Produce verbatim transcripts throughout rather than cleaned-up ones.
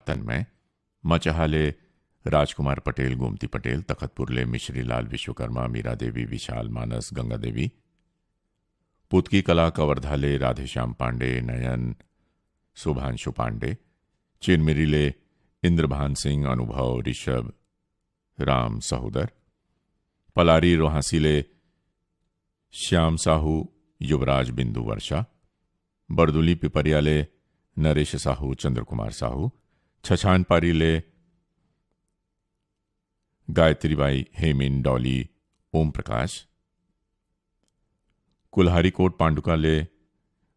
तन्मय, मचहा ले राजकुमार पटेल, गोमती पटेल, तखतपुर ले मिश्रीलाल विश्वकर्मा, मीरा देवी, विशाल, मानस, गंगा देवी, पुतकी कला कवर्धा ले राधेश्याम पांडे, नयन, शुभांशु पांडे, चिरमिरी ले इंद्रभान सिंह, अनुभव, ऋषभ, राम सहोदर, पलारी रोहासी ले श्याम साहू, युवराज, बिंदु, वर्षा, बरदुली पिपरिया ले नरेश साहू, चंद्र कुमार साहू, छछानपारी ले गायत्री बाई, हेमिन, डॉली, ओम प्रकाश, कुल्हारी कोट पांडुका ले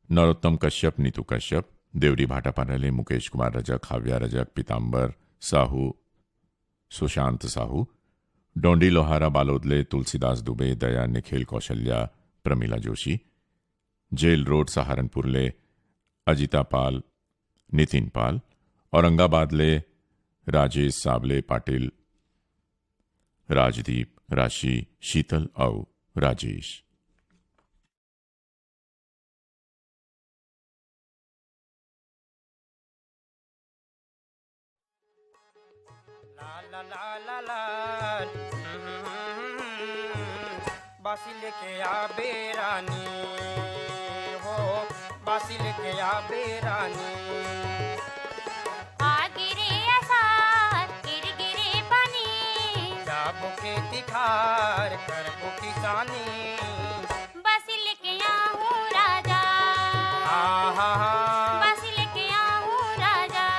नरोत्तम कश्यप, नीतू कश्यप, देवरी भाटापारा ले मुकेश कुमार रजक, हाव्या रजक, पीताम्बर साहू, सुशांत साहू, डोंडी लोहारा बालोद ले तुलसीदास दुबे, दया, निखिल, कौशल्या, प्रमिला जोशी, जेल रोड सहारनपुर ले अजिता पाल, नितिन पाल, औरंगाबाद ले राजेश साबले पाटिल, राजदीप, राशि, शीतल अउ राजेश। ला ला ला ला ला। बासी लेके आबे रानी हो, बासी लेके आबे रानी। आगे रे असार, गिर गिरे पानी। जाबो खेती खार, करबो किसानी। बासी लेके आहूँ राजा। आहा हा। बासी लेके आहूँ राजा।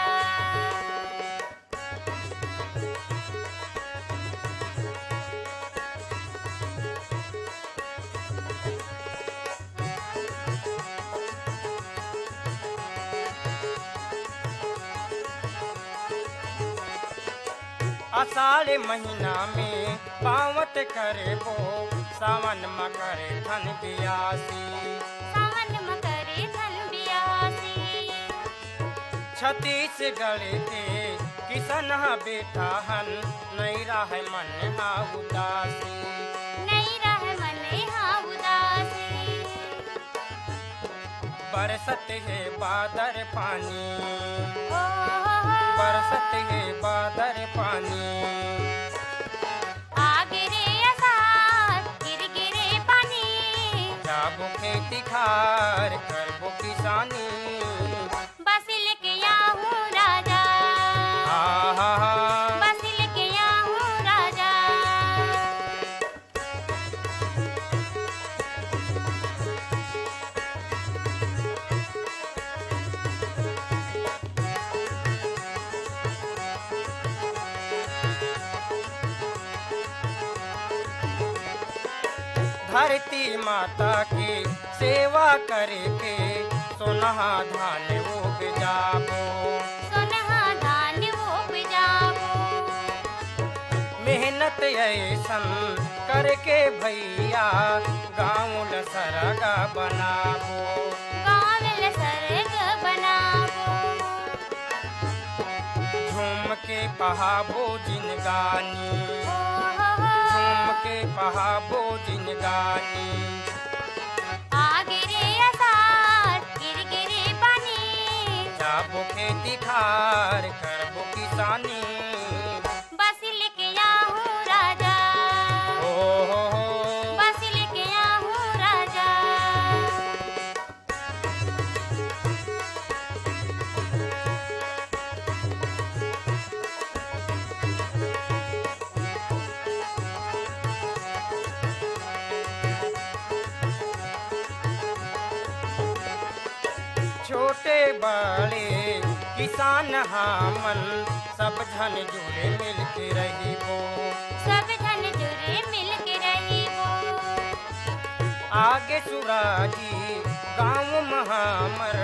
आषाढ़ महीना में पावत करबो, सावन म करे थन बियासी। सावन म करे थन बियासी। छत्तीसगढ़ के किसन ह बेटा हन, नइ राहय मन ह उदासी। नइ राहय मन ह उदासी। बरसत हे बादर पानी, ओ हो हो। बरसत हे बादर पानी। आगे रे असार, गिर गिरे पानी। जाबो खेती खार, करबो किसानी। बासी लेके आहूँ राजा। आहा हा। बासी लेके आहूँ राजा। धरती माता के सेवा करके सोनहा धान उपजाबो। सोनहा धान उपजाबो। मेहनत अइसन करके भैया गाँव ल सरग बनाबो। गाँव ल सरग बनाबो। झूम के पहाबो जिनगानी। ओ हो हो। झूम के पहाबो जिनगानी। आगे रे असार, गिर गिरे पानी। जाबो खेती खार, करबो किसानी। बासी लेके आहूँ राजा। ओ हो हो। बासी लेके आहूँ राजा। छोटे बड़े किसान हमन सब झन जुले मिलके रहिबो। सब झन जुले मिलके रहिबो। आगे सुराजी गाँव म हमर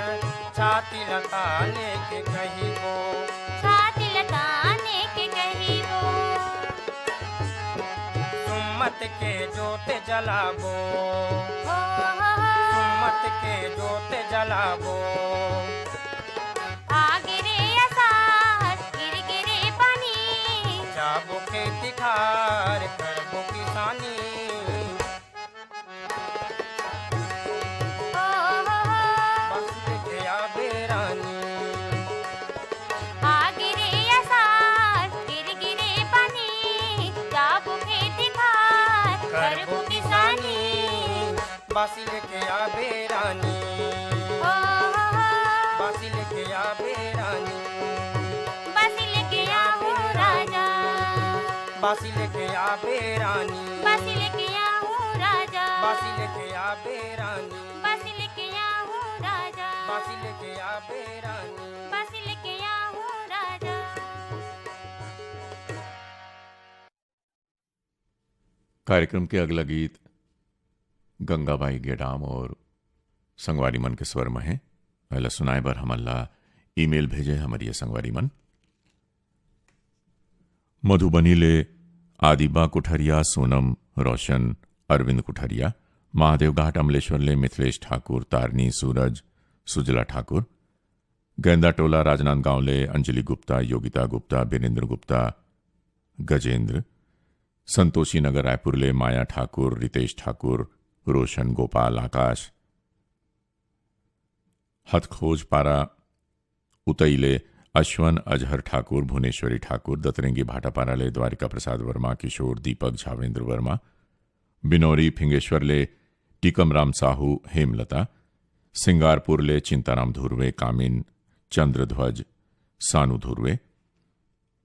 छाती ल ताने के कहिबो। छाती ल ताने के कहिबो। सुम्मत के जोत जलाबो। हो, हो, हो। सुम्मत के जोत जलाबो। आगे रे असार, गिर गिरे पानी। जाबो खेती खार, करबो किसानी। ओ हो हो। बस के गया बेरानी। आगे रे बासी लेके आबे रानी। ओ हो हो। बासी लेके आबे रानी। बासी लेके आबे राजा। बासी लेके आबे रानी। बासी लेके आबे राजा। बासी लेके आबे रानी। बासी लेके आबे राजा। बासी लेके आबे रानी। बासी लेके आबे राजा। कार्यक्रम के अगला गीत गंगाबाई गेडाम और संगवारी मन के स्वर म हे। एला सुनाए बर हमन ला ईमेल भेजे हमर ये संगवारी मन। मधुबनी ले आदिबा कुठरिया, सोनम, रोशन, अरविंद कुठरिया, महादेव घाट अमलेश्वर ले मिथिलेश ठाकुर, तारनी, सूरज, सुजला ठाकुर, गैंदा टोला राजनांदगांव ले अंजलि गुप्ता, योगिता गुप्ता, बीरेंद्र गुप्ता, गजेंद्र, संतोषी नगर रायपुर ले माया ठाकुर, रितेश ठाकुर, रोशन, गोपाल, आकाश, हथखोज पारा उतई ले अश्वन, अजहर ठाकुर, भुवनेश्वरी ठाकुर, दतरेंगी भाटापारा ले द्वारिका प्रसाद वर्मा, किशोर, दीपक, झावेंद्र वर्मा, बिनौरी फिंगेश्वर ले टीकम राम साहू, हेमलता, सिंगारपुर ले चिंताराम धुर्वे, कामिन, चंद्रध्वज, सानू धुर्वे,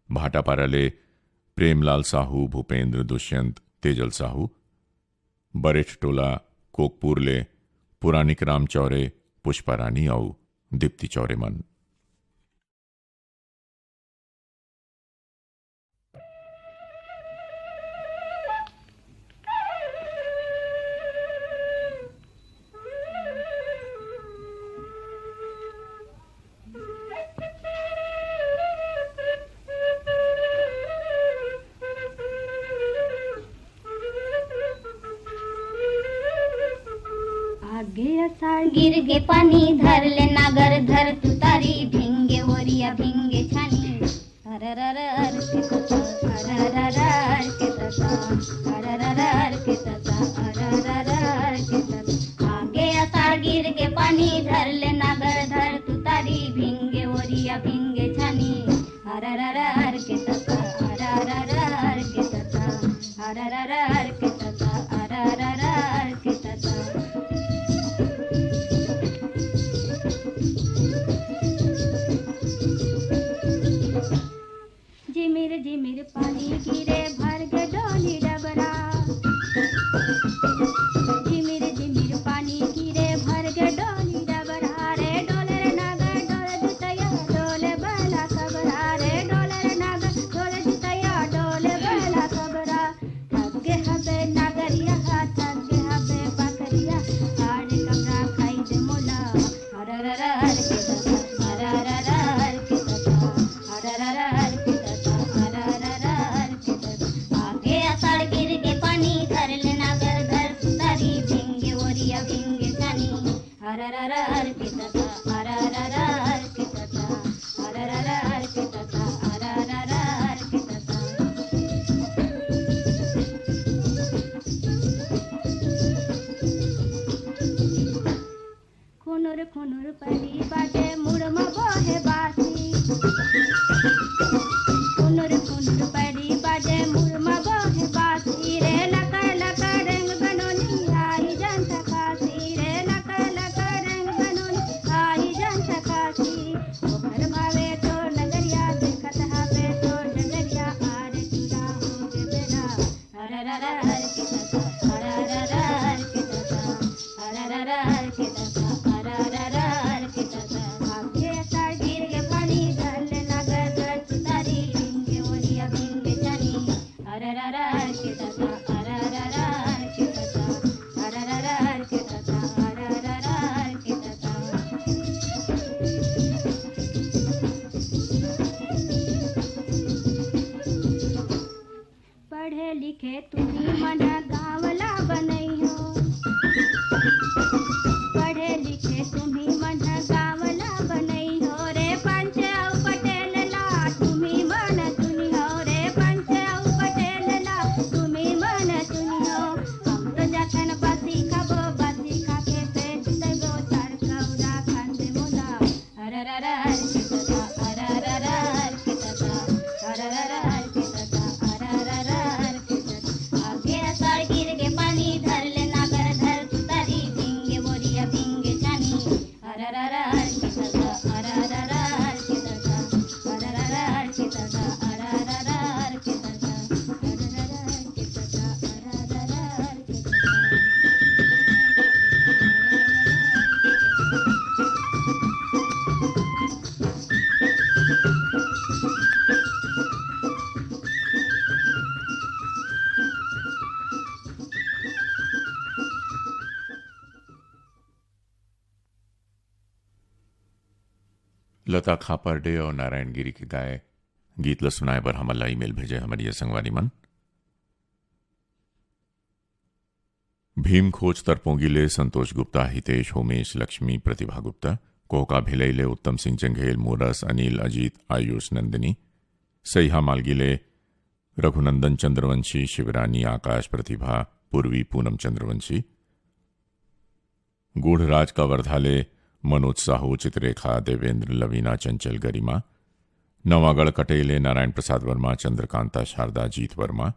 भाटापारा ले प्रेमलाल साहू, भूपेंद्र, दुष्यंत, तेजल साहू, बरेठ टोला, कोकपुर ले पुरानिक राम चौरे, पुष्पा रानी अउ दीप्ति चौरे मन। आगे असाढ़ गिर गे पानी, धर ले नागर धर तुतारी, भिंगे ओरिया भिंगे छानी। अरररर के तता, अरररर के तता, अरररर के तता, अरररर के तता। आगे असाढ़ गिर गे पानी, धर ले नागर धर तुतारी, भिंगे ओरिया भिंगे छानी। अरररर के तता, अरररर के तता, अरररर के तता, अरररर के तता। झिमिर झिमिर पानी गिरे, भर गे डोली डबरा। झिमिर झिमिर पानी गिरे, भर गे डोली डबरा। रे डोले रे नागर डोले जितैया, डोले बैला सबरा। रे डोले रे नागर डोले जितैया, डोले बैला सबरा। थक गे हबे नागरिया हा, थक गे हबे बकरिया, आड़े कमरा खाई दे मोला। अरररर के तता, अरररर के तता, अरररर के तता, अरररर के तता। लता खापर्डे अउ नारायण गिरी के गाए गीत ल सुनाए बर हमन ला ईमेल भेजे हमर ये संगवारी मन। भीम खोज तरपोंगी ले संतोष गुप्ता, हितेश, होमेश, लक्ष्मी, प्रतिभा गुप्ता, कोहका भिलई ले उत्तम सिंह जंघेल, मोरस, अनिल, अजीत, आयुष, नंदिनी, सईहा मालगी ले रघुनंदन चंद्रवंशी, शिवरानी, आकाश, प्रतिभा, पूर्वी, पूनम चंद्रवंशी, गूढ़राज कवर्धा ले मनोज साहू, चित्रेखा, देवेंद्र, लवीना, चंचल, गरिमा, नवागढ़ कटेले नारायण प्रसाद वर्मा, चंद्रकांता, शारदा, जीत वर्मा,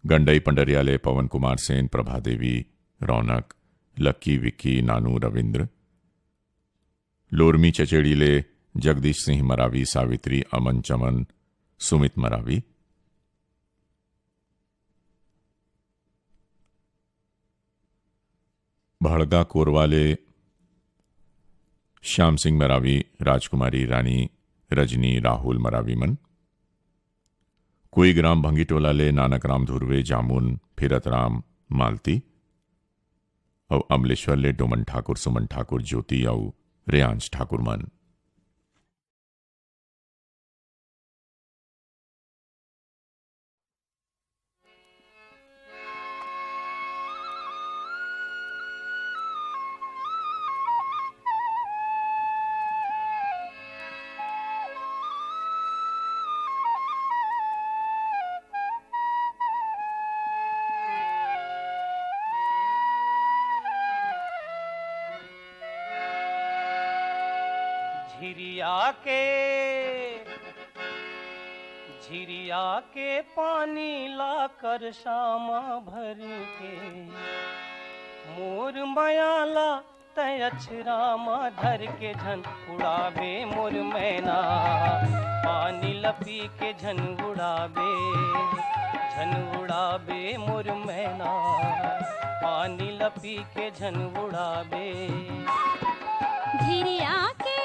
गंडई पंडरिया ले पवन कुमार सेन, प्रभा देवी, रौनक, लक्की, विक्की, नानू, रविंद्र, लोरमी चचेड़ी ले जगदीश सिंह मरावी, सावित्री, अमन चमन, सुमित मरावी, भड़गा कोरवा ले श्याम सिंह मरावी, राजकुमारी रानी, रजनी, राहुल मरावी मन, कोई ग्राम भंगीटोला ले नानक राम धुर्वे, जामुन, फिरत राम, मालती, अउ अमलेश्वर ले डोमन ठाकुर, सुमन ठाकुर, ज्योति अउ रेयांश ठाकुर मन। झिरिया के, झिरिया के पानी ला करसा म भर के, मोर मया ला तैं अछरा म धर के झन उड़ाबे मोर मैना, पानी ल पी के झन उड़ाबे, झन उड़ाबे मोर मैना, पानी ल पी के झन उड़ाबे। झिरिया के,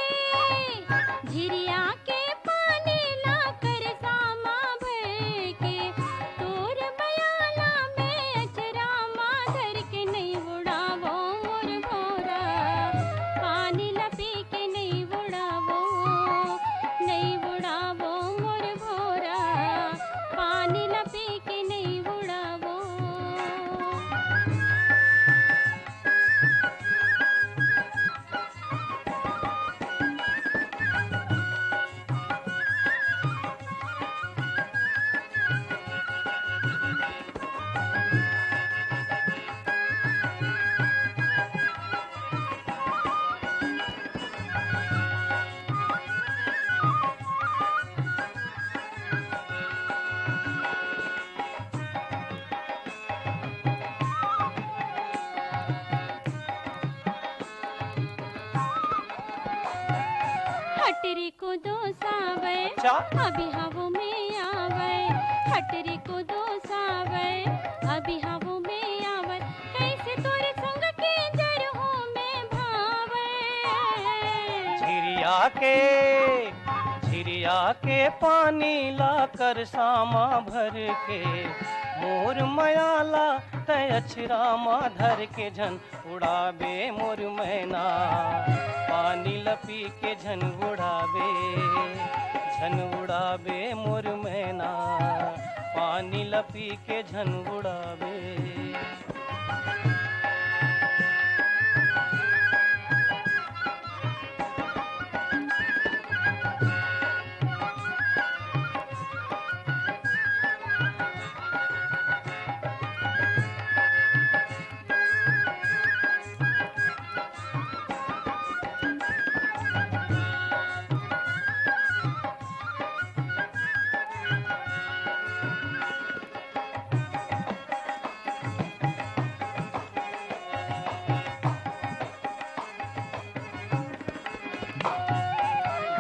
झिरिया के पानी ला करसा म भर के, तोर बयाना में अचरा म धर के नइ उड़ावो मोर भोरा, पानी ला पी के नइ उड़ावो, नइ उड़ावो मोर भोरा, पानी ला पी के नइ उड़ावो। हटरी को दोष आवै, अच्छा। अभी हवो में आवै। हटरी को दोष आवै, अभी हवो में आवै। कैसे तोरे संग के जरहो में भावै। झिरिया के, झिरिया के पानी ला करसा म भर के, मोर मया ला तैं अछरा म धर के झन उड़ाबे मोर मैना, पानी ल पी के झन उड़ाबे, झन उड़ाबे मोर मैना, पानी ल पी के झन उड़ाबे।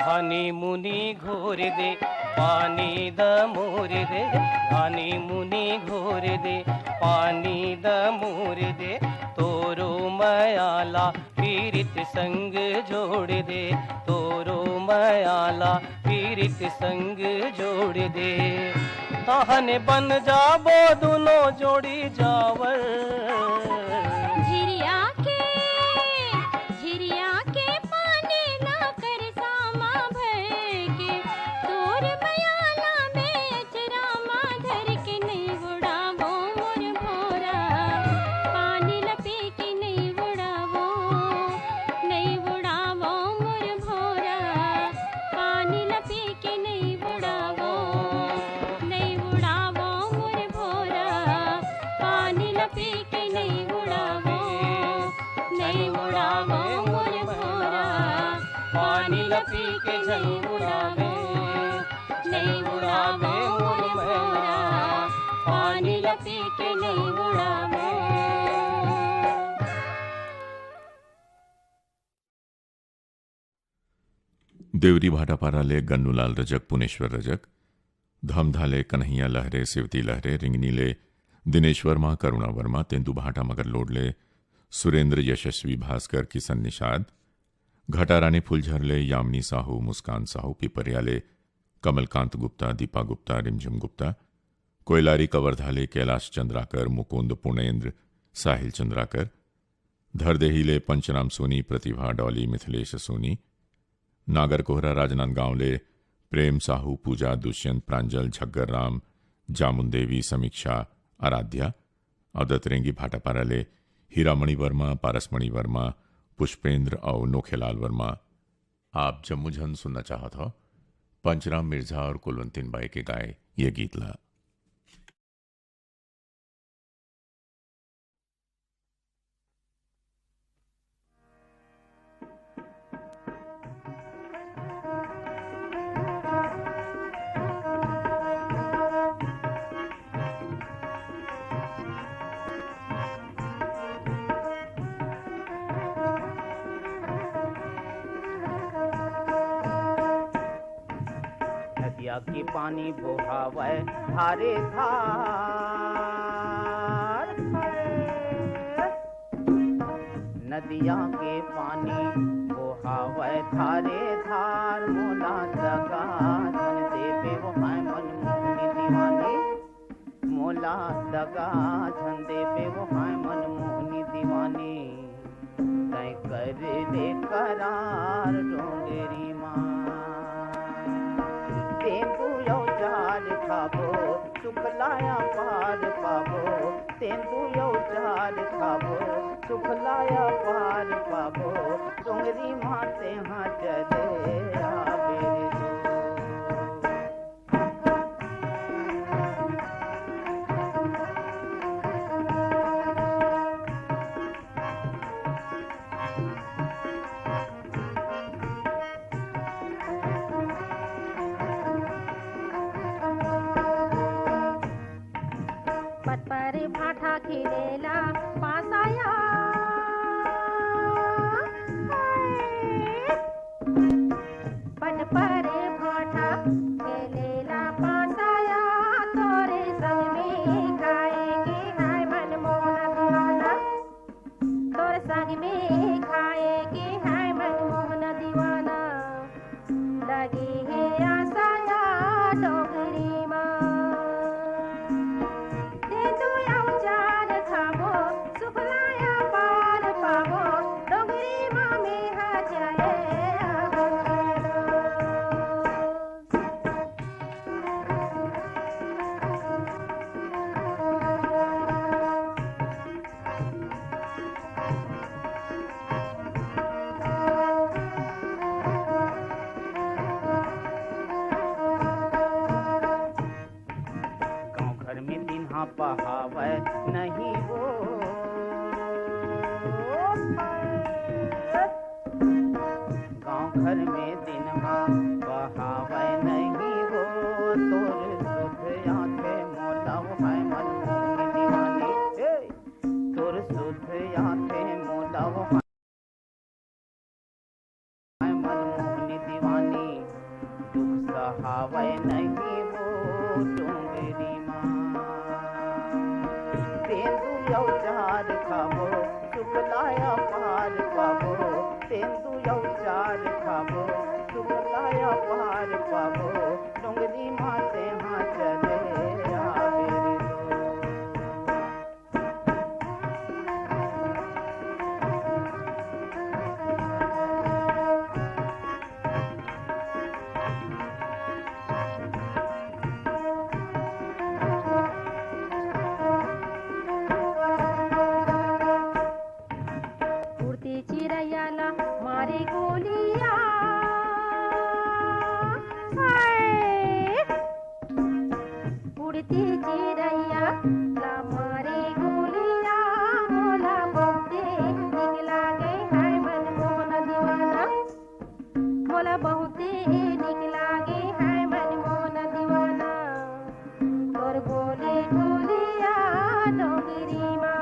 घानी मुनी घोर दे, पानी द मोर दे, घानी मुनी घोर दे, पानी द मोर दे, तोरो मयाला पीरित संग जोड़ दे, तोरो मयाला पीरित संग जोड़ दे। तहने बन जाबो दुनो जोड़ी जावर। झिरिया के, झिरिया के पानी ना कर सामा भर के, तोर मयाला में अचरा मा धर के। नइ उड़ावो मोर भोरा, पानी ल पी के नइ उड़ावो, नइ उड़ावो मोर भोरा, पानी ल पी के नइ उड़ावो, नइ उड़ावो मोर भोरा, पानी ल पी के नइ उड़ावो, नइ उड़ावो मोर भोरा, पानी ल पी के नइ उड़ावो, नइ उड़ावो मोर भोरा, पानी ल पी के नइ उड़ावो। देवरी भाटापारा ले गन्नूलाल रजक, पुनेश्वर रजक, धमधा ले कन्हैया लहरे, सेवती लहरे, रिंगनी ले दिनेश वर्मा, करुणा वर्मा, तेंदूभाटा मगरलोड ले सुरेंद्र, यशस्वी भास्कर, किशन निषाद, घटारानी फुलझर ले यामिनी साहू, मुस्कान साहू, पिपरिया ले कमलकांत गुप्ता, दीपा गुप्ता, रिमझिम गुप्ता, कोइलारी कवर्धा ले कैलाश चंद्राकर, मुकुंद पूर्णेंद्र, साहिल चंद्राकर, धरदेही ले पंचराम सोनी, प्रतिभा डॉली, मिथिलेश सोनी, नागरकोहरा राजनांदगांव ले प्रेम साहू, पूजा, दुष्यंत, प्रांजल, झग्गर राम, जामुन देवी, समीक्षा, आराध्या, अउ दतरेंगी भाटापारा ले हीरामणि वर्मा, पारसमणि वर्मा, पुष्पेंद्र अउ नोखेलाल वर्मा। आप जम्मो झन सुनना चाहत हव पंचराम मिर्जा अउ कुलवंतीन बाई के गाए ये गीत ला। नदिया के पानी बोहावय धारे धार। नदिया के पानी बोहावय धारे धार, मोला दगा झन देबे वो हाय मनमोहनी दीवानी, मोला दगा झन देबे वो हाय मनमोहनी दीवानी। तैं कर ले करार डोंगरी मा, तेंदू अउ जाड़ खाबो, सुखला अपार पाबो। तेंदू अउ जाड़ खाबो, सुखला अपार पाबो। डोंगरी मा तेंहा चले आबे रे। पटपरी भाठा खिलेला पासाया। पटपरी भाठा खिलेला पासाया, तोरे संग में खाए के हाय मनमोहन दीवाना। तोर संग में खाए के हाय मनमोहन दीवाना, लगे हे आसाया डोंगरी मा। तेंदू अउ जाड़ खाबो, सुखला अपार पाबो, डोंगरी मा मेंहा चले आबो। गाँव घर में दिन हा पहावय नहीं वो। गाँव घर में दिन हा पहावय नहीं वो। तोर सुध आथे मोला वो हाय मनमोहनी दीवानी। ए! तोर सुध आथे मोला वो हाय मनमोहनी दीवानी। दुख सहावय नहीं वो डोंगरी मा। तेंदू अउ जाड़ खाबो, सुखलाया पार पाबो, तेंदू अउ चार खाबो, सुखलाया पार पाबो, डोंगरी माते हाँ चले आबे रे दो। उड़ती चिरैया ला मारे गोलिया, हाय। उड़ती चिरैया ला मारे गोलिया, मोला बहुते निक लागे हाय मनमोहन दीवाना। मोला बहुते निक लागे हाय मनमोहन दीवाना। तोर बोले ढोलिया डोंगरी मा।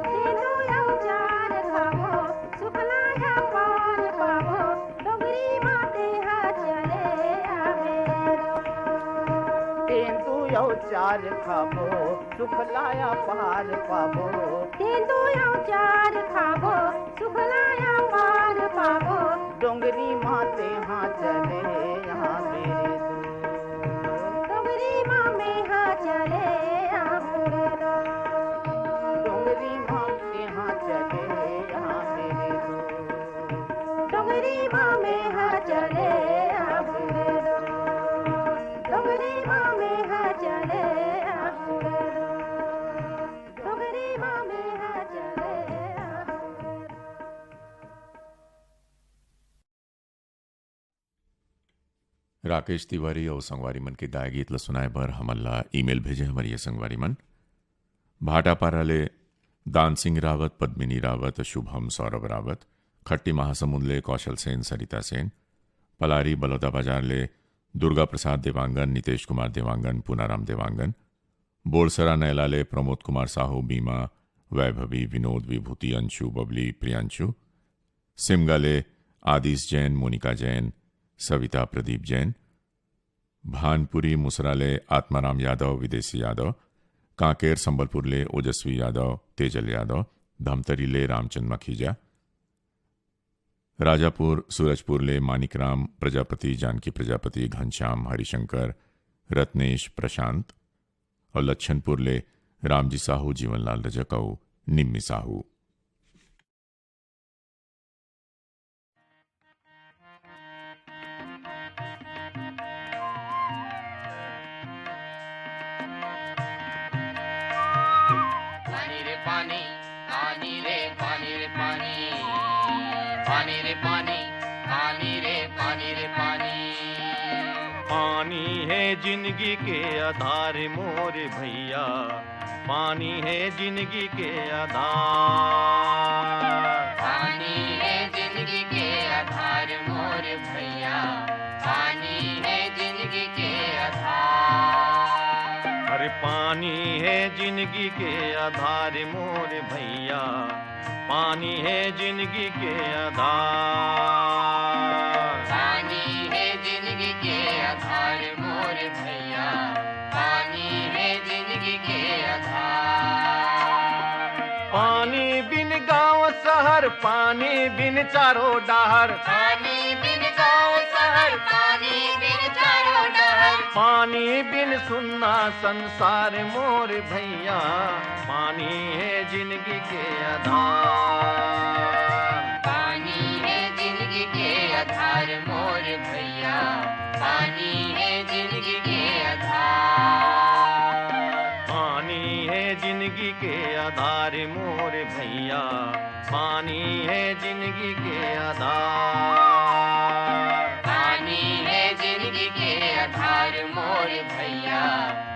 तेंदू अउ चार खाबो, सुखलाया पार पाबो, डोंगरी मा तेहा चले आबे रो। तेंदू अउ चार खाबो, सुखलाया पार पाबो। तेंदू अउ चार खाबो, सुखलाया पार पाबो। डोंगरी माते हाँ चले आबे रे दो। डोंगरी मा में हाँ चले आबे रे दो। डोंगरी माते हाँ चले आबे रे दो। डोंगरी मा में हाँ चले आबे रे दो। डोंगरी मा में हाँ चले आबे रे दो। डोंगरी मा में हाँ चले आबे रे दो। राकेश तिवारी अउ संगवारी मन के गाय गीत ल सुनाए बर हमन ला ईमेल भेजे हमर ये संगवारी मन। भाटापारा ले दान सिंह रावत, पद्मिनी रावत, शुभम, सौरभ रावत, खट्टी महासमुंद ले कौशल सेन, सरिता सेन, पलारी बलौदाबाजार ले दुर्गा प्रसाद देवांगन, नितेश कुमार देवांगन, पूनाराम देवांगन, बोलसरा नैला ले प्रमोद कुमार साहू, बीमा, वैभवी, विनोद, विभूति, अंशु, बबली, प्रियांशु, सिमगा ले आदिश जैन, मोनिका जैन, सविता प्रदीप जैन, भानपुरी मुसरा ले आत्माराम यादव, विदेशी यादव, कांकेर संबलपुर ले ओजस्वी यादव, तेजल यादव, धमतरी ले रामचंद मखीजा, राजापुर सूरजपुर ले मानिकराम प्रजापति, जानकी प्रजापति, घनश्याम हरिशंकर, रत्नेश प्रशांत अउ लच्छनपुर ले रामजी साहू, जीवनलाल रजक अउ निम्मी साहू। पानी रे पानी, पानी रे पानी रे पानी, पानी रे पानी, पानी रे पानी, पानी रे पानी। पानी हे जिनगी के आधार मोर भैया, पानी हे जिनगी के आधार। पानी हे जिनगी के आधार मोर भैया, पानी हे जिनगी के आधार। अरे पानी हे जिनगी के आधार मोर भैया, पानी हे जिनगी के आधार। पानी हे जिनगी के आधार मोर भैया, पानी हे जिनगी के आधार। पानी बिन गांव शहर, पानी बिन चारों डहर। पानी बिन गांव शहर, पानी बिन चारों डहर। पानी बिन सुन्ना संसार मोर भैया, पानी हे जिनगी के आधार। पानी हे जिनगी के आधार मोर भैया, पानी हे जिनगी के आधार। पानी हे जिनगी के आधार मोर भैया, पानी हे जिनगी के आधार। पानी हे जिनगी के आधार मोर भैया,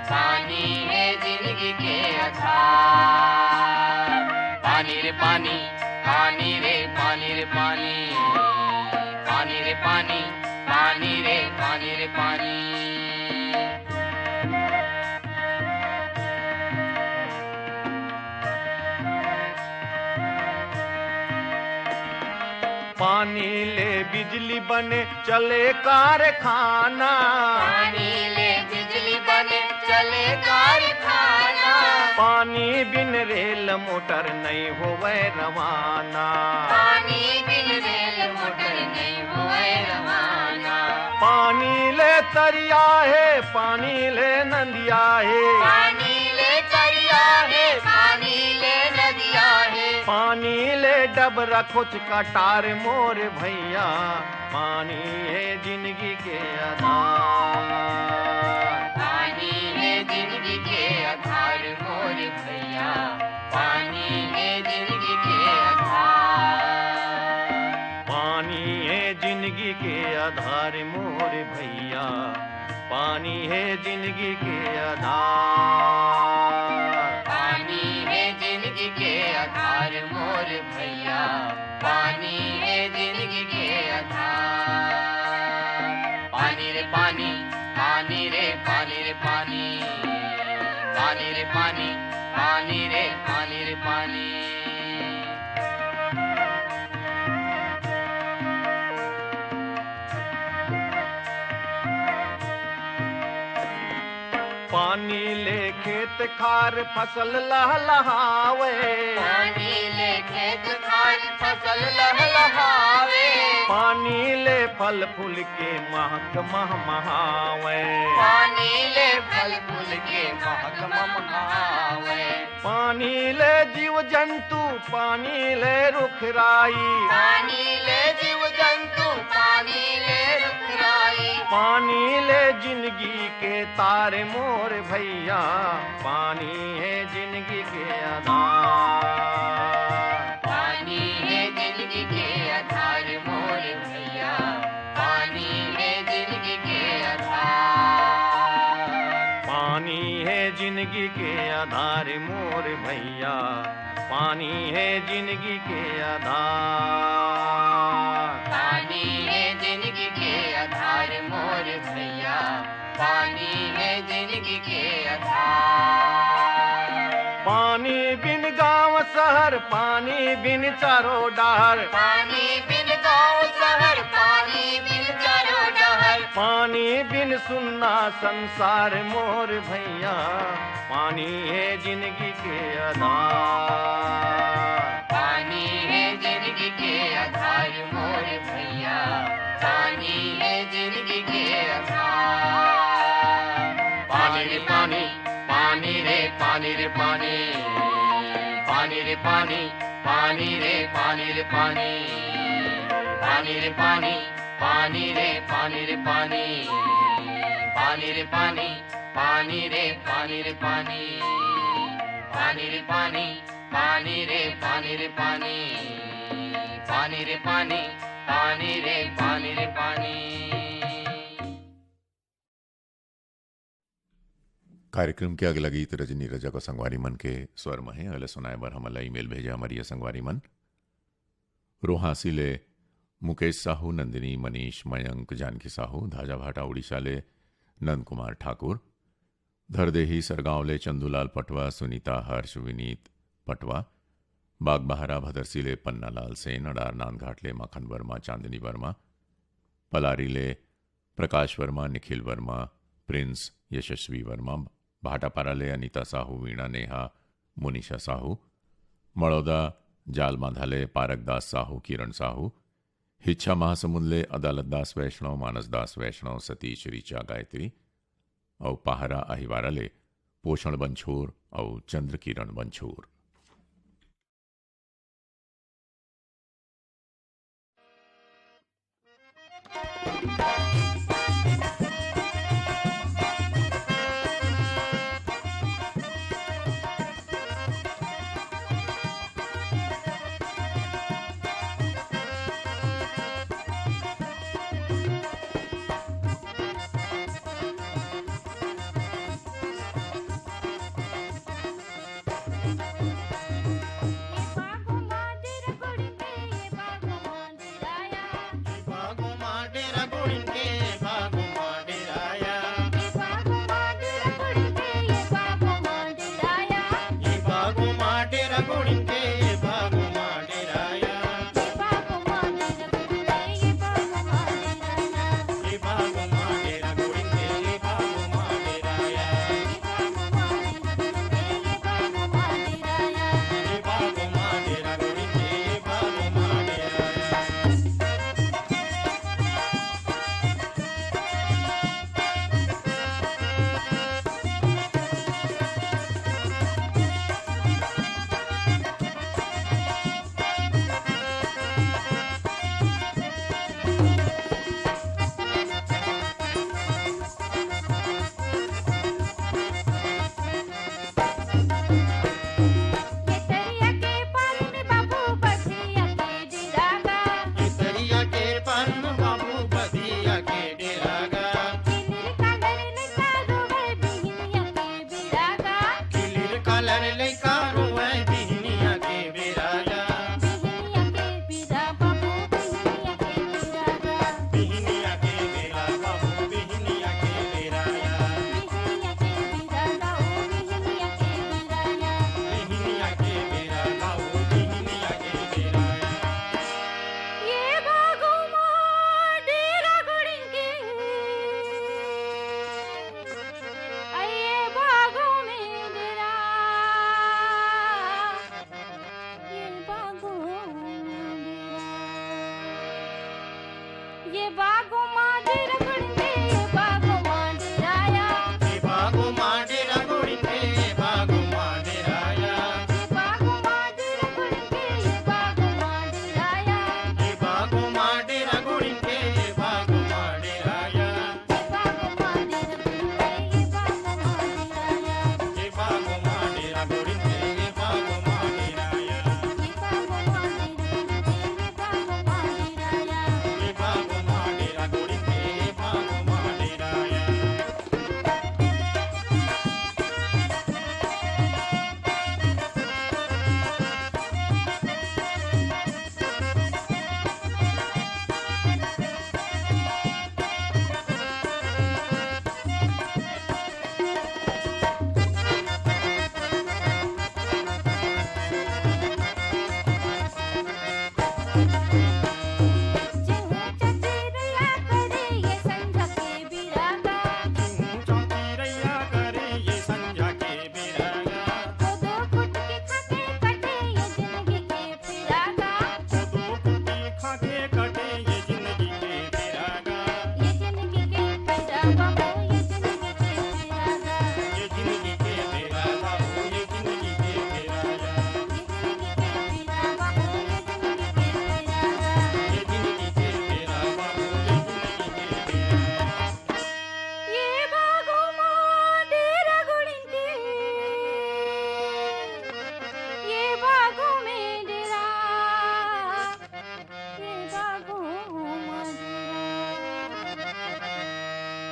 पानी हे जिनगी के आधार। पानी रे पानी, पानी रे पानी रे पानी, पानी रे पानी, पानी रे पानी रे पानी। पानी ले बिजली बने चले कारखाना। पानी ले बिजली बने चले कारखाना। पानी बिन रेल मोटर नइ होवय रवाना। पानी बिन रेल मोटर नइ होवय रवाना। पानी ले तरिया हे, पानी ले नदिया हे। पानी ले तरिया हे, पानी ले नदिया हे। पानी ले डबरा खोच कटार मोर भैया, पानी हे जिनगी के आधार। पानी हे जिनगी के आधार मोर भैया, पानी हे जिनगी के आधार। पानी हे जिनगी के आधार मोर भैया, पानी हे जिनगी के आधार। पानी हे जिनगी के आधार मोर भैया, पानी हे जिनगी के आधार। पानी रे पानी, पानी रे पानी रे पानी, पानी रे पानी, पानी रे पानी रे पानी। पानी ले खेत खार फसल लहलहावे। पानी ले खेत खार फसल लहलहावे। पानी ले फल फूल के महक महमहावे। पानी ले फल फूल के महक महमहावे। पानी ले जीव जंतु, पानी ले रुख राई। पानी ले जीव जंतु, पानी ले रुख राई। पानी ले जिनगी के तार मोर भैया, पानी हे जिनगी के आधार। पानी हे जिनगी के आधार मोर भैया, पानी हे जिनगी के आधार। पानी हे जिनगी के आधार मोर भैया, पानी हे जिनगी के आधार। पानी हे जिनगी के आधार मोर भैया, पानी हे जिनगी के आधार। पानी बिन गांव शहर, पानी बिन चारो डहर। पानी बिन गांव शहर, पानी बिन चारो डहर। पानी बिन सुन्ना संसार मोर भैया, पानी हे जिनगी के आधार। पानी हे जिनगी के आधार मोर भैया, पानी हे जिनगी के आधार। पानी रे पानी, पानी रे पानी रे पानी, पानी रे पानी, पानी रे पानी रे पानी, पानी रे पानी, पानी रे पानी रे पानी, पानी रे पानी, पानी रे पानी रे पानी, पानी रे पानी, पानी रे पानी रे पानी, पानी रे पानी, पानी रे पानी रे पानी। कार्यक्रम के अगला गीत रजनी रजक अउ संगवारी मन के स्वर म हे। अगला सुनाए बर हमन ला ईमेल भेजे हमर ये संगवारी मन। रोहासी ले मुकेश साहू, नंदिनी, मनीष, मयंक, जानकी साहू, धाजाभाटा उड़ीसा ले नंद कुमार ठाकुर, धरदेही सरगांव ले चंदूलाल पटवा, सुनीता, हर्ष, विनीत पटवा, बागबाहरा भदरसी ले पन्नालाल सेन, अडार नांदघाट ले माखन वर्मा, चांदनी वर्मा, पलारी ले प्रकाश वर्मा, निखिल वर्मा, प्रिंस, यशस्वी वर्मा, भाटापारा ले अनिता साहू, वीणा, नेहा, मोनिशा साहू, मड़ौदा जालमांधा ले पारक दास साहू, किरण साहू, हिच्छा महासमुंद ले अदालत दास वैष्णव, मानस दास वैष्णव, सतीश, ऋचा, गायत्री, अउ पाहरा अहिवारा ले पोषण बंछोर अउ चंद्र किरण बंछोर।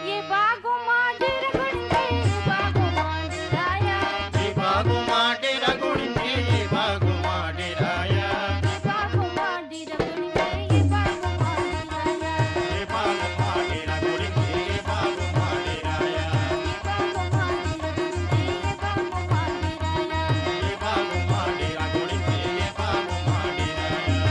ये बागो मा डेरा गुड़िंदे, ये बागो मा डेराया। ये बागो मा डेरा गुड़िंदे, ये बागो मा डेराया। ये बागो मा डेरा गुड़िंदे, ये बागो मा डेराया। ये बागो मा डेरा गुड़िंदे, ये बागो मा डेराया। ये बागो मा डेरा गुड़िंदे, ये बागो मा डेराया। ये बागो मा डेरा गुड़िंदे, ये बागो मा डेराया।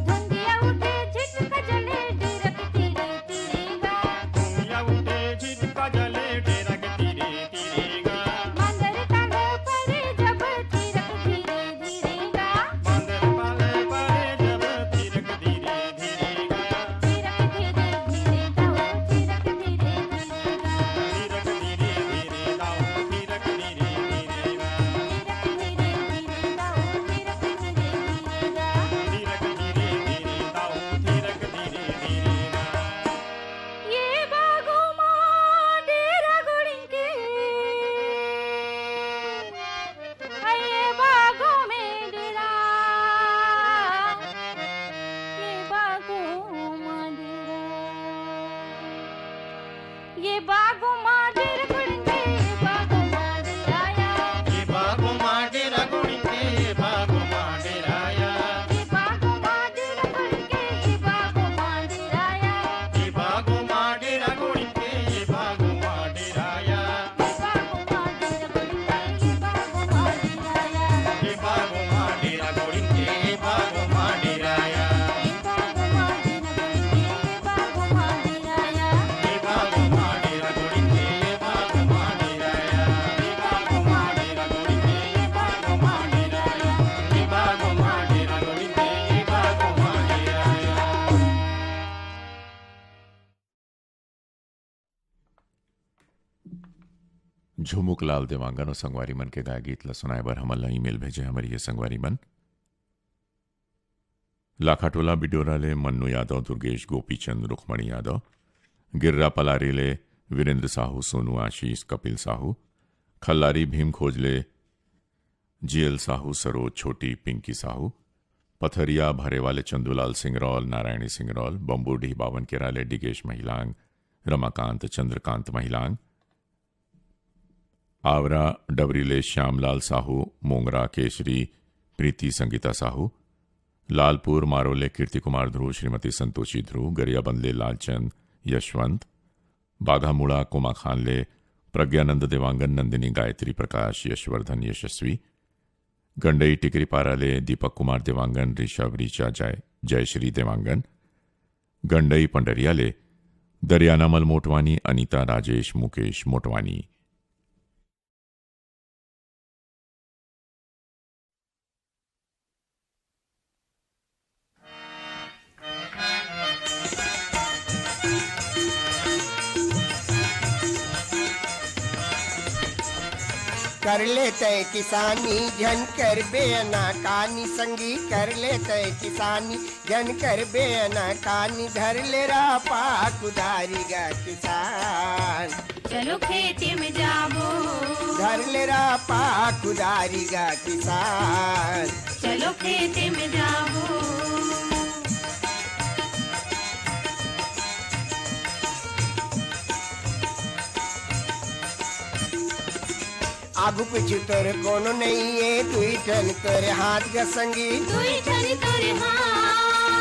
धुंधिया उठे झिटका जले डेरा के तीरे तीरे गा। धुंधिया उठे झिटका जले डेरा के तीरे तीरे गा। मांदर कांद परे जब तीरक धीरे धीरे गा। मांदर कांद परे जब तीरक धीरे धीरे गा। तीरक धीरे धीरे गाओ, तीरक धीरे धीरे गा। तीरक धीरे धीरे गाओ, तीरक धीरे धीरे गा। तीरक धीरे धीरे गाओ, तीरक धीरे धीरे गा। तीरक धीरे धीरे गाओ, तीरक धीरे धीरे गा। ये बागो मा डेरा गुड़िंदे, ये बागो मा डेरा, ये बागो मा डेरा। ये बागो मा डेरा गुड़िंदे, ये बागो मा डेराया। ये बागो मा डेरा गुड़िंदे, ये बागो मा डेराया। ये बागो मा डेरा गुड़िंदे, ये बागो मा डेराया। ये बागो मा डेरा गुड़िंदे, ये बागो मा डेराया। झुमुक लाल देवांगन अउ संगवारी मन के गाय गीत ल सुनाए बर हमन ल ईमेल भेजे हमर ये संगवारी मन। लाखाटोला बिडोरा ले मन्नू यादव, दुर्गेश, गोपीचंद, रुक्मणी यादव, गिर्रा पलारी ले वीरेंद्र साहू, सोनू, आशीष, कपिल साहू, खल्लारी भीम खोज ले जीएल साहू, सरोज, छोटी, पिंकी साहू, पथरिया भरेवा ले चंदूलाल सिंगरौल, नारायणी सिंगरौल, बम्बूडीह बावन केरा ले डिगेश महिलांग, रमाकांत, चंद्रकांत महिलांग, आवरा डबरी ले श्यामलाल साहू, मोंगरा केशरी, प्रीति संगीता साहू, लालपुर मारो ले कीर्ति कुमार ध्रुव, श्रीमती संतोषी ध्रुव, गरियाबंद ले लालचंद यशवंत, बाघामुड़ा कोमाखान ले प्रज्ञानंद देवांगन, नंदिनी गायत्री, प्रकाश यशवर्धन यशस्वी, गंडई टिकरीपारा ले दीपक कुमार देवांगन, ऋषभ, ऋचा, जय, जयश्री देवांगन, गंडई पंडरिया ले दरियानामल मोटवानी, अनिता, राजेश, मुकेश मोटवानी। कर ले तै किसानी, झन करबे अनाकानी, संगी कर ले तै किसानी, झन करबे अनाकानी, धर ले रापा कुदारी गा किसान। चलो खेते में जाबो। धर ले रापा कुदारी गा किसान। चलो खेते में जाबो। आगू पीछू तोर कोनो नइये, दुई ठन तोर हाथ गा संगी। दुई ठन तोर हाथ।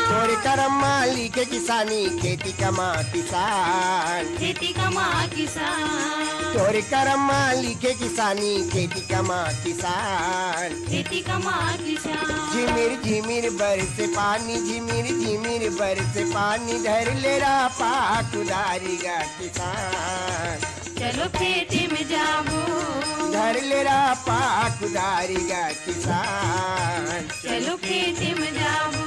तोर करम मा लिखे किसानी, खेती कमा किसान। खेती कमा किसान। तोर करम मा लिखे किसानी, खेती कमा किसान। खेती कमा किसान। झिमिर झिमिर बरसे पानी, झिमिर झिमिर बरसे पानी, धर ले रापा कुदारी गा किसान। चलो खेते में जाबो। धर ले रापा कुदारी गा किसान। चलो खेते में जाबो।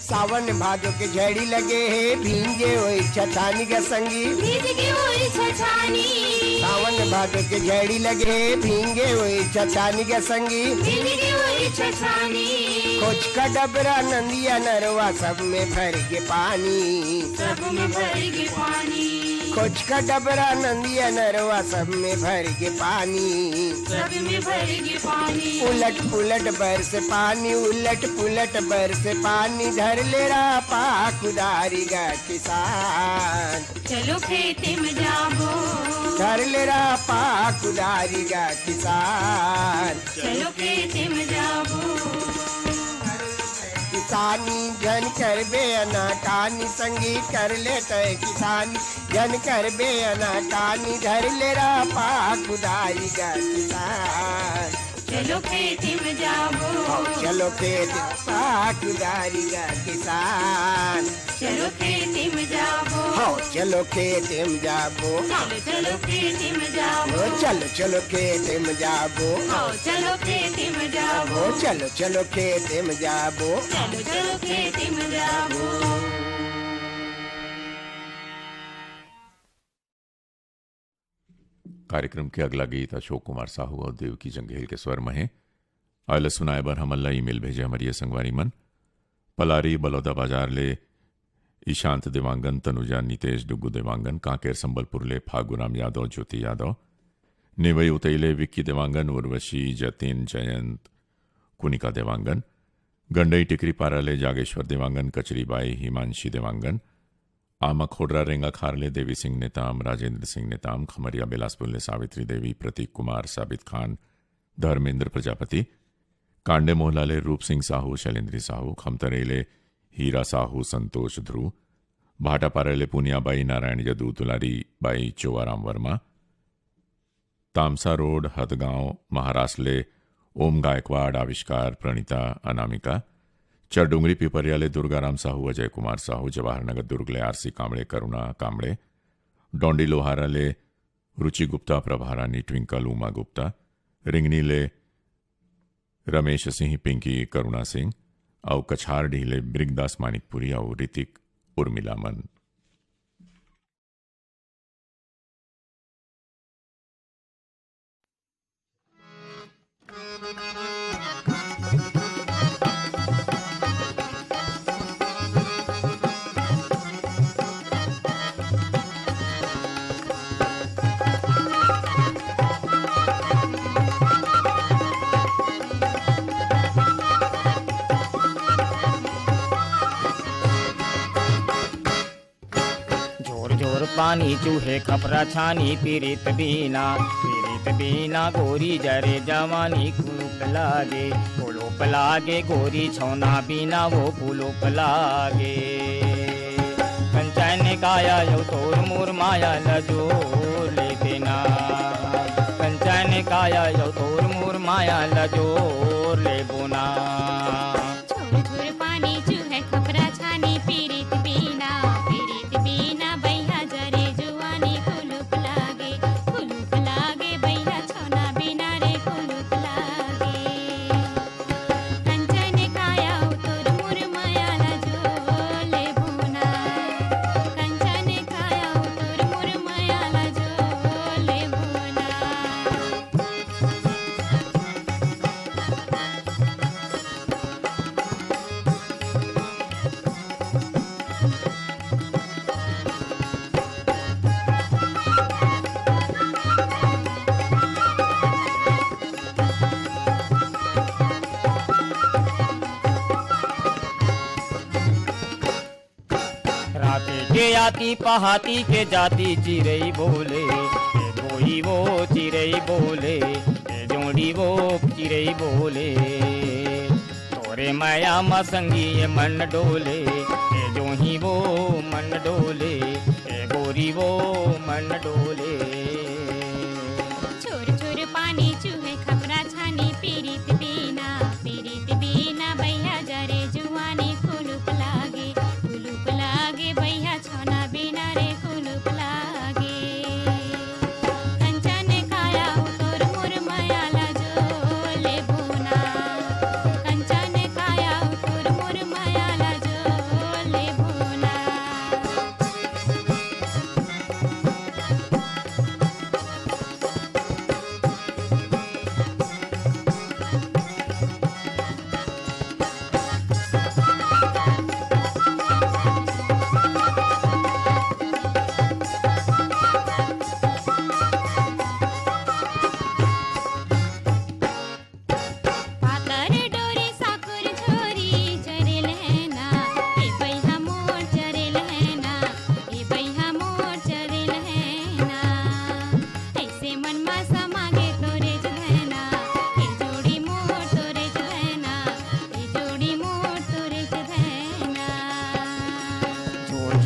सावन भादो के झड़ी लगे हे, भींगे ओई छछानी ग संगी। भींगे ओई छछानी। सावन भादो के झड़ी लगे हे, भींगे ओई छछानी ग संगी। भींगे ओई छछानी। खोचका डबरा नंदिया नरवा सब में भर गे पानी। सब में भर गे पानी। खोचका डबरा नंदिया नरवा सब में भर गे पानी। सब में भर गे पानी। उलट पुलट बरस पानी, उलट पुलट बरस पानी, धर ले रापा कुदारी गा किसान। चलो खेते में जाबो। धर ले रापा कुदारी गा किसान। चलो खेते में जाबो। किसानी झन करबे अनाकानी संगी, कर ले तय किसानी झन करबे अनाकानी, धर ले रापा कुदारी गा किसान। चलो खेते में जाबो। हाँ, चलो खेते में रापा कुदारी गा किसान। चलो खेते में जाबो। हाँ, चलो खेते में जाबो। चलो, चलो खेते में जाबो। ओ, चलो, चलो खेते में जाबो। हाँ, चलो खेते में जाबो। ओ, चलो, चलो खेते में जाबो। चलो, चलो खेते में जाबो। कार्यक्रम के अगला गीत अशोक कुमार साहू अउ देवकी जंघेल के स्वर म हे। आय ल सुनाय बर हमन ल email भेजे हमर ये संगवारी मन, पलारी बलौदा बाजार ले ईशांत देवांगन, तनुजा, नितेश, डुगू देवांगन, कांकेर संबलपुर ले फागुराम यादव, ज्योति यादव, नेवई उतई ले विक्की देवांगन, उर्वशी, जतिन, जयंत, कुनिका देवांगन, गंडई टिकरी पारा ले जागेश्वर देवांगन, कचरी बाई, हिमांशी देवांगन, आमा खोडरा रेंगा खार ले देवी सिंह नेताम, राजेंद्र सिंह नेताम, खमरिया बिलासपुर ले सावित्री देवी, प्रतीक कुमार, साबित खान, धर्मेंद्र प्रजापति, कांडे मोहला ले रूप सिंह साहू, शैलेंद्री साहू, खमतरई ले हीरा साहू, संतोष ध्रुव, भाटापारा ले पुनिया बाई, नारायण यदु, दुलारी बाई, चोवाराम वर्मा, तामसा रोड, हदगांव, महाराष्ट्र ले ओम गायकवाड़, आविष्कार, प्रणीता, अनामिका, चरडोंगरी पिपरिया ले दुर्गाराम साहू, अजय कुमार साहू, जवाहर नगर दुर्ग ले आरसी कांबळे, करुणा कांबळे, डोंडी लोहारा ले रुचि गुप्ता, प्रभा रानी, ट्विंकल, उमा गुप्ता, रिंगनी ले रमेश सिंह, पिंकी, करुणा सिंह, अउ कछारडीह ले मृगदास मानिकपुरी अउ ऋतिक उर्मिला मन। झोर झोर पानी चूहे खपरा छानी, पीरित बीना, पीरित बीना गोरी जरे जवानी कुलुप लागे, कुलुप लागे गोरी छौना बीना वो कुलुप लागे। कंचन काया यौ तोर मोर माया ल जोर ले देना, कंचन काया यौ तोर मोर माया ल जोर ले बोना। झुरझुर पानी चूहे खपरा छानी, पीरित बीना, पीरित बीना बइहा जरे जुआनी कुलुप लागे, कुलुप लागे बइहा छौना बीना रे कुलुप लागे। कंचन काया उतोर मुर मया ला जोले बोना, कंचन काया उतोर मुर मया ला जोले बोना। राती के आती पहाती के जाती चिरई बोले, ए बोई वो चिरई बोले, ए जोड़ी वो चिरई बोले। तोरे मया म संगी ये मन डोले, ए जोही वो मन डोले, ए गोरी वो मन डोले। छोर छोर पानी चूहे खपरा छानी पीरित बीना, पीरित बीना बइहा जरे जुआनी कुलुप लागे, कुलुप लागे बइहा छौना बीना रे कुलुप लागे। कंचन काया उतोर मुर मया ला जोले बोना, कंचन काया उतोर मुर मया ला जो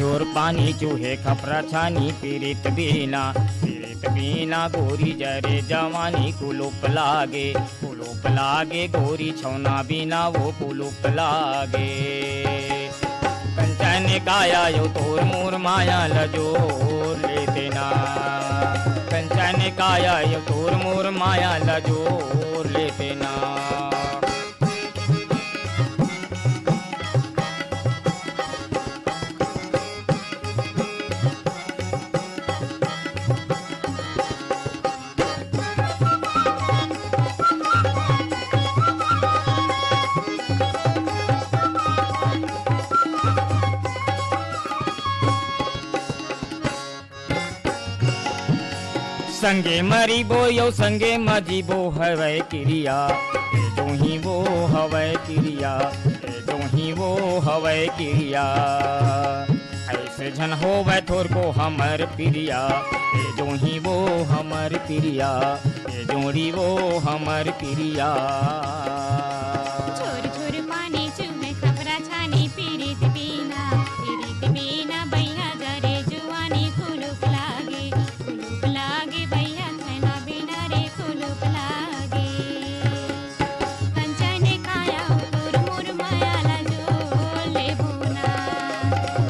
तोर पानी चूहे खपरा छानी पीरित बीना, पीरित बीना गोरी जरे जवानी कुलूप लागे, कुलूप लागे गोरी छौना बीना वो कुलूप लागे। कंचन काया यो तोर मोर माया ल जोर लेते ना, कंचन काया यो तोर मोर माया ल जोर लेते ना। संगे मरिबो यो संगे म जीबो हवय किरिया, ए जोही वो हवय किरिया, ए जोही वो हवय किरिया। ऐसे झन होवय थोरको हमर पिरिया, ए जोही वो हमर पिरिया, ए जोड़ी वो हमर पिरिया। छोर छोर पानी चूमे खपरा छानी पीरित बीना, पीरित बीना बइहा जरे जुआनी कुलूप लागे, कुलूप लागे बइहा छना बीना रे कुलूप लागे। कंचन काया तोर मोर माया ला जोर लेबो ना,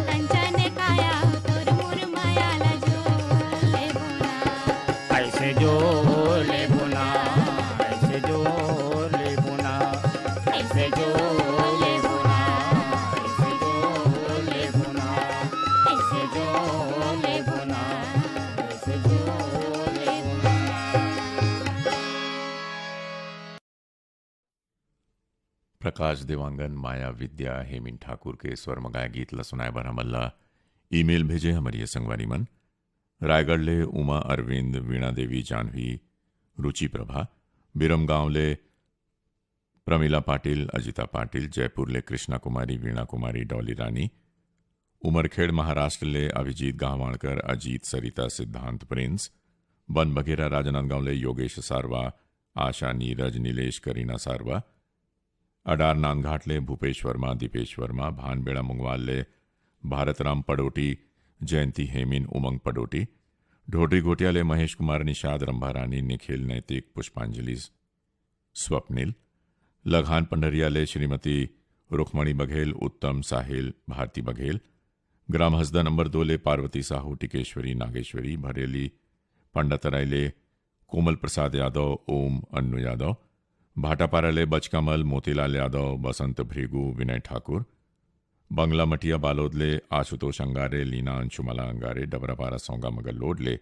कंचन काया तोर मोर माया ला जोर लेबो ना। ऐसे जोर लेबो ना, ऐसे जोर लेबो ना, ऐसे जोर लेबो ना, ऐसे जोर लेबो ना, ऐसे जोर लेबो ना, ऐसे जोर लेबो ना। प्रकाश देवांगन, माया विद्या, हेमिन ठाकुर के स्वर म गाय गीत ल सुनाए बर हमन ल ईमेल भेजे हमर ये संगवारी मन। रायगढ़ ले उमा अरविंद, वीणा देवी, जानवी, रुचि प्रभा, बिरमगांव ले प्रमिला पाटिल, अजिता पाटिल, जयपुर ले कृष्णा कुमारी, वीणा कुमारी, डॉली रानी, उमरखेड़ महाराष्ट्र ले अभिजीत गांवाणकर, अजीत, सरिता, सिद्धांत, प्रिंस, बनबघेरा राजनांदगांव ले योगेश सारवा, आशा, नीरज, नीलेश, करीना सारवा, अडार नांदघाट ले भूपेश वर्मा, दीपेश वर्मा, भानबेड़ा मुंगवाल ले भारत राम पडोटी, जयंती हेमिन, उमंग पडोटी, ढोडरी घोटिया ले महेश कुमार निषाद, रंभा रानी, निखिल, नैतिक, पुष्पांजलि, स्वप्निल, लघान पंडरिया ले श्रीमती रुक्मणी बघेल, उत्तम, साहिल, भारती बघेल, ग्राम हसदा नंबर दो ले पार्वती साहू, टिकेश्वरी, नागेश्वरी, भरेली पंडातराई ले कोमल प्रसाद यादव, ओम अन्नू यादव, भाटापारा ले बचकामल, मोतीलाल यादव, बसंत भृगु, विनय ठाकुर, बंगला मटिया बालोद ले आशुतोष अंगारे, लीना अंशुमाला अंगारे, डबरापारा सौंगा मगरलोड ले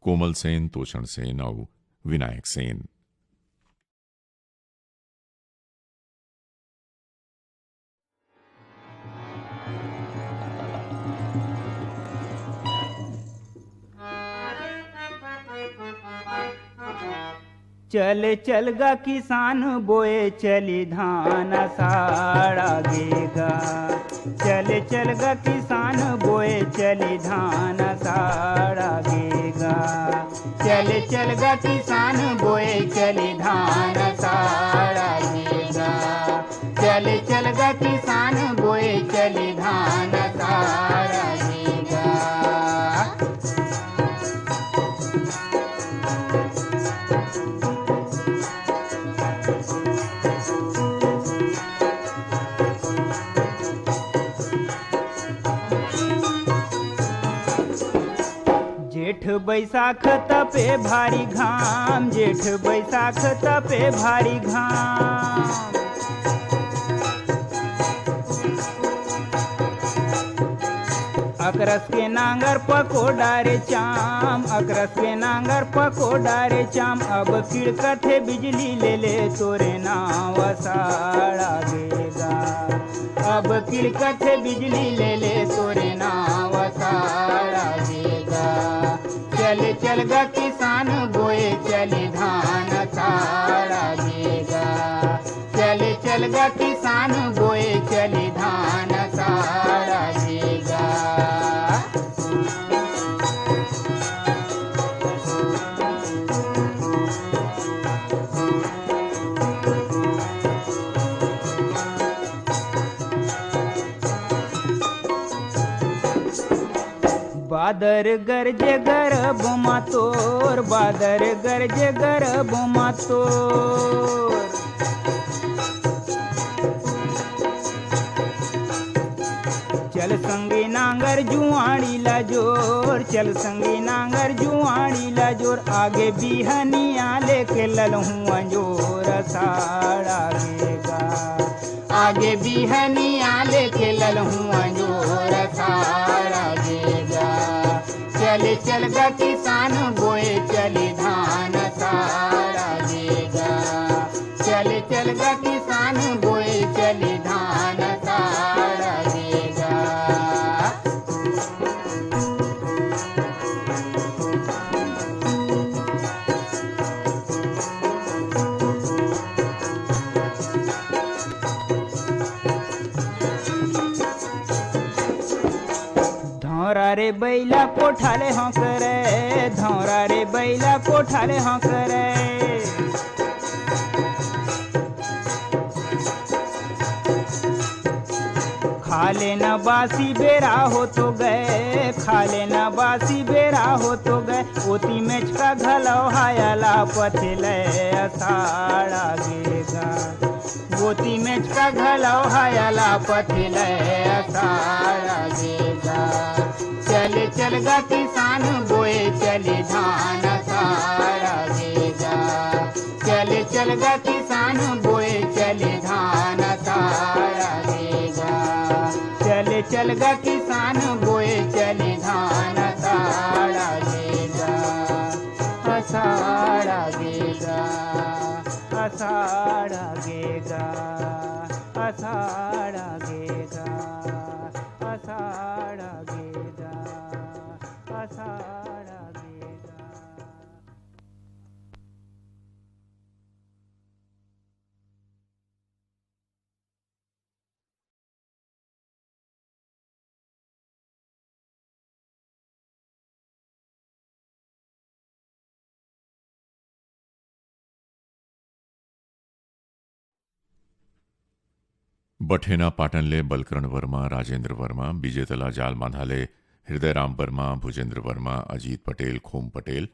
कोमल सेन, तोषण सेन अउ विनायक सेन। चल चल गा किसान बोए चली धान असाढ़ आगे गा। चल चल गा किसान बोए चली धान असाढ़ आगे गा। चल चल गा किसान बोए चली धान असाढ़ आगे गा। चल चल गा किसान बोए चली धान असाढ़ आगे गा। जेठ बैसाख तपे भारी घाम, जेठ बैसाख तपे भारी घाम। अकरस के नांगर पको डारे चाम, अकरस के नांगर पको डारे चाम। अब किड़कथे बिजली ले ले तोरे नाव असाढ़ आगे गा। अब किड़कथे बिजली ले ले तोरे नाव असाढ़ आगे गा। चल चल गा किसान बोए चली धान असाढ़ आगे गा। चल चल गा किसान बोए चली धान असाढ़ आगे गा। बादर गरजे गरब मा तोर, बादर गरजे गरब मा तोर। चल संगी नांगर जुआड़ी ला जोर, चल संगी नांगर जुआड़ी ला जोर। आगे बिहनिया लेके ललहूँ अंजोर, असाड़ा गेगा। आगे बिहनिया लेके ललहूँ अंजोर, असाड़ा गेगा। चले चल गा किसान बोए चली धान, असाड़ा गेगा। चले चल गा किसान बोए चली धान, असाड़ा गेगा। धौरा रे बैला कोठाले हौंकरे, धौरा रे बैला कोठाले हौंकरे। खाले न बासी बेरा हो तो गए, खाले न बासी बेरा हो तो गए। ओती मेचका घलौ हायला पथिले, असाड़ा गेगा। ओती मेचका घलौ हायला पथिले, असाड़ा गेगा। चले चल गा किसान बोए चली धान, असाड़ा गेगा। चले चल गा किसान बोए चली धान, असाड़ा गेगा। चले चल गा किसान बोए चली धान, असाड़ा गेगा। असाड़ा गेगा। असाड़ा गेगा। असाड़ा गेगा। असाड़ा गेगा। असाड़ा गेगा। बठेना पाटन ले बलकरण वर्मा, राजेंद्र वर्मा, बिजेतला जाल मांधा ले हृदय राम वर्मा, भुजेंद्र वर्मा, अजीत पटेल, खोम पटेल,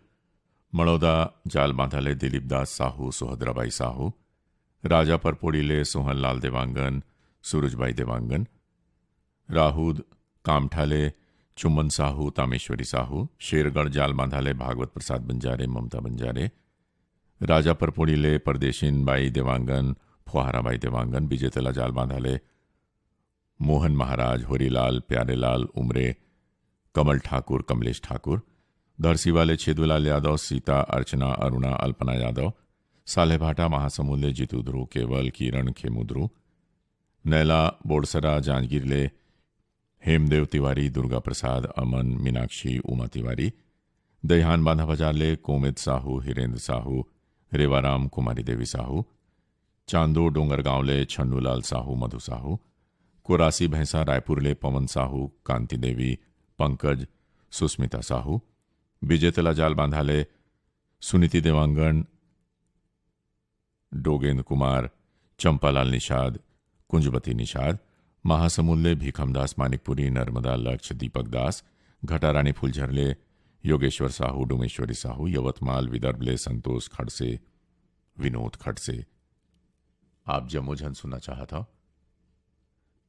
मड़ौदा जाल मांधा ले दिलीप दास साहू, सोहद्राबाई साहू, राजा परपोड़ी ले सोहन लाल देवांगन, सूरजबाई देवांगन, राहूद कामठा ले चुम्मन साहू, तामेश्वरी साहू, शेरगढ़ जाल मांधा ले भागवत प्रसाद बंजारे, ममता बंजारे, राजा परपोड़ी ले परदेशिन बाई देवांगन, फुहारा बाई देवांगन, बिजेतला जाल मांधा ले मोहन महाराज, होरीलाल, प्यारेलाल उमरे, कमल ठाकुर, कमलेश ठाकुर, धरसीवा ले छेदूलाल यादव, सीता, अर्चना, अरुणा, अल्पना यादव, साल्हेभाटा महासमुंद ले जीतू ध्रुव, केवल, किरण, खेमू ध्रुव, नैला, बोड़सरा, जांजगीर ले हेमदेव तिवारी, दुर्गा प्रसाद, अमन, मीनाक्षी, उमा तिवारी, दईहान बांधा बाजार ले कोमेद साहू, हिरेंद्र साहू, रेवाराम, कुमारी देवी साहू, चांदो डोंगरगांव ले छन्नूलाल साहू, मधु साहू, कोरासी भैंसा रायपुर ले पवन साहू, कांति देवी, पंकज, सुस्मिता साहू, विजेतला जाल बांधा ले सुनीति देवांगन, डोगेंद्र कुमार, चंपालाल निषाद, कुंजवती निषाद, महासमुंद ले भीखमदास मानिकपुरी, नर्मदा लक्ष्य, दीपक दास, घटारानी फुलझर ले योगेश्वर साहू, डोमेश्वरी साहू, यवतमाल विदर्भ ले संतोष खड़से, विनोद खड़से। आप जम्मो झन सुनना चाहत हव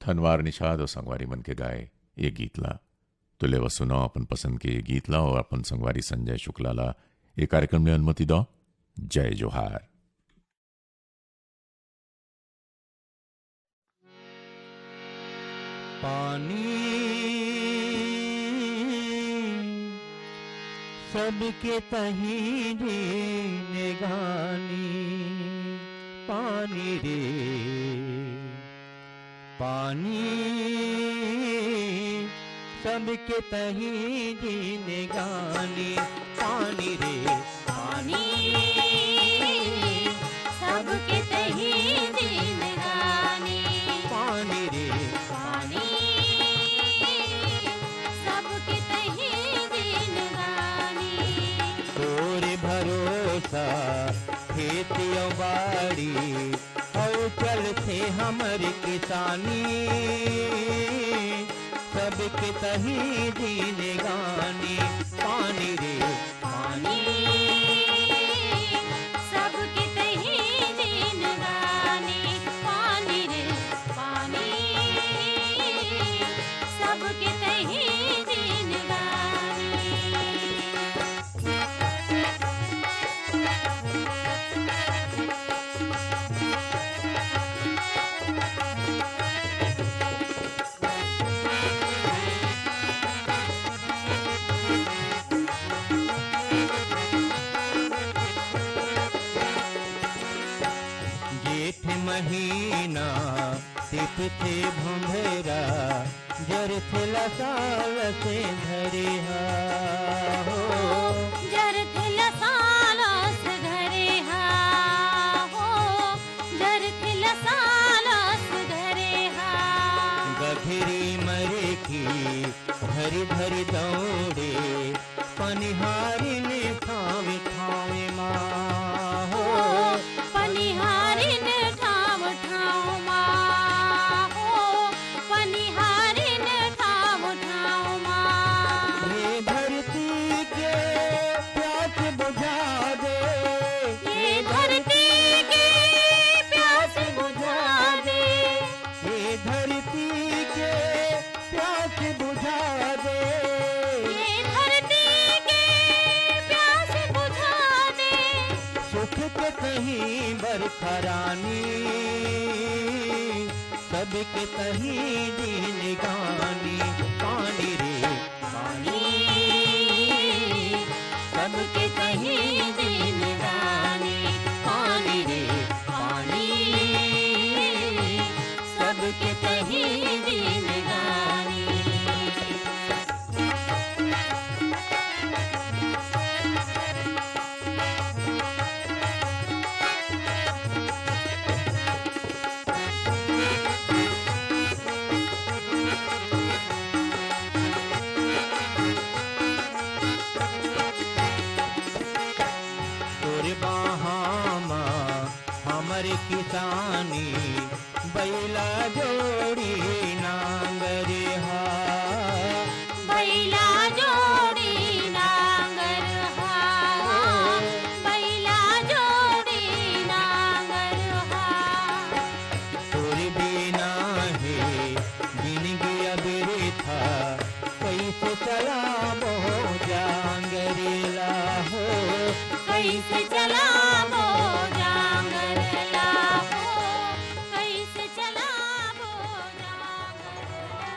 थनवार निषाद अउ संगवारी मन के गाए ये गीत ला। तो लेवा सुनव अपन पसंद के ये गीत ला अउ अपन संगवारी संजय शुक्ला ला ये कार्यक्रम ले अनुमति दव। जय जोहार। पानी सबके तही जिनगानी, पानी रे पानी सबके तही जिनगानी, पानी रे पानी सबके तही जिनगानी, पानी रे पानी सबके तही जिनगानी। तोरे भरोसा खेती अउ बाड़ी, अउ चलथे हमर किसानी। सबके तही जिनगानी पानी रे पानी। सबके तही जिनगानी पानी रे पानी। सबके तही जिनगानी। जेठ महीना टिपथे भुंभरा, जरथे लसाल से धरे हा हो। जरथे लसाल से धरे हा हो। जरथे लसाल से धरे हा। गघरी मरे की धरी धरी दौड़े, पनिहारिन ठावे ठावे मा हो। पनिहारिन ठाव ठाव मा हो। पनिहारिन ठाव ठाव मा। ये धरती के प्यास बुझा दे। ये धरती के प्यास बुझा दे। ये धरती के प्यास बुझा दे। ये धरती के प्यास बुझा दे। सुख के कहीं बरखा रानी, सबके कहीं जिनगानी पानी रे पानी। सबके कहीं जिनगानी पानी रे पानी। सबके कहीं जिनगानी। तोर बाहा म हमर किसानी, बैला जोड़ी नांगर हा। बैला जोड़ी नांगर हा। बैला जोड़ी नांगर हा। तोर बिना हे जिनगी अब बिरथा, कइसे चलाबो जांगर ला हो। कइसे चलाबो जांगर ला हो। कइसे चलाबो जांगर ला।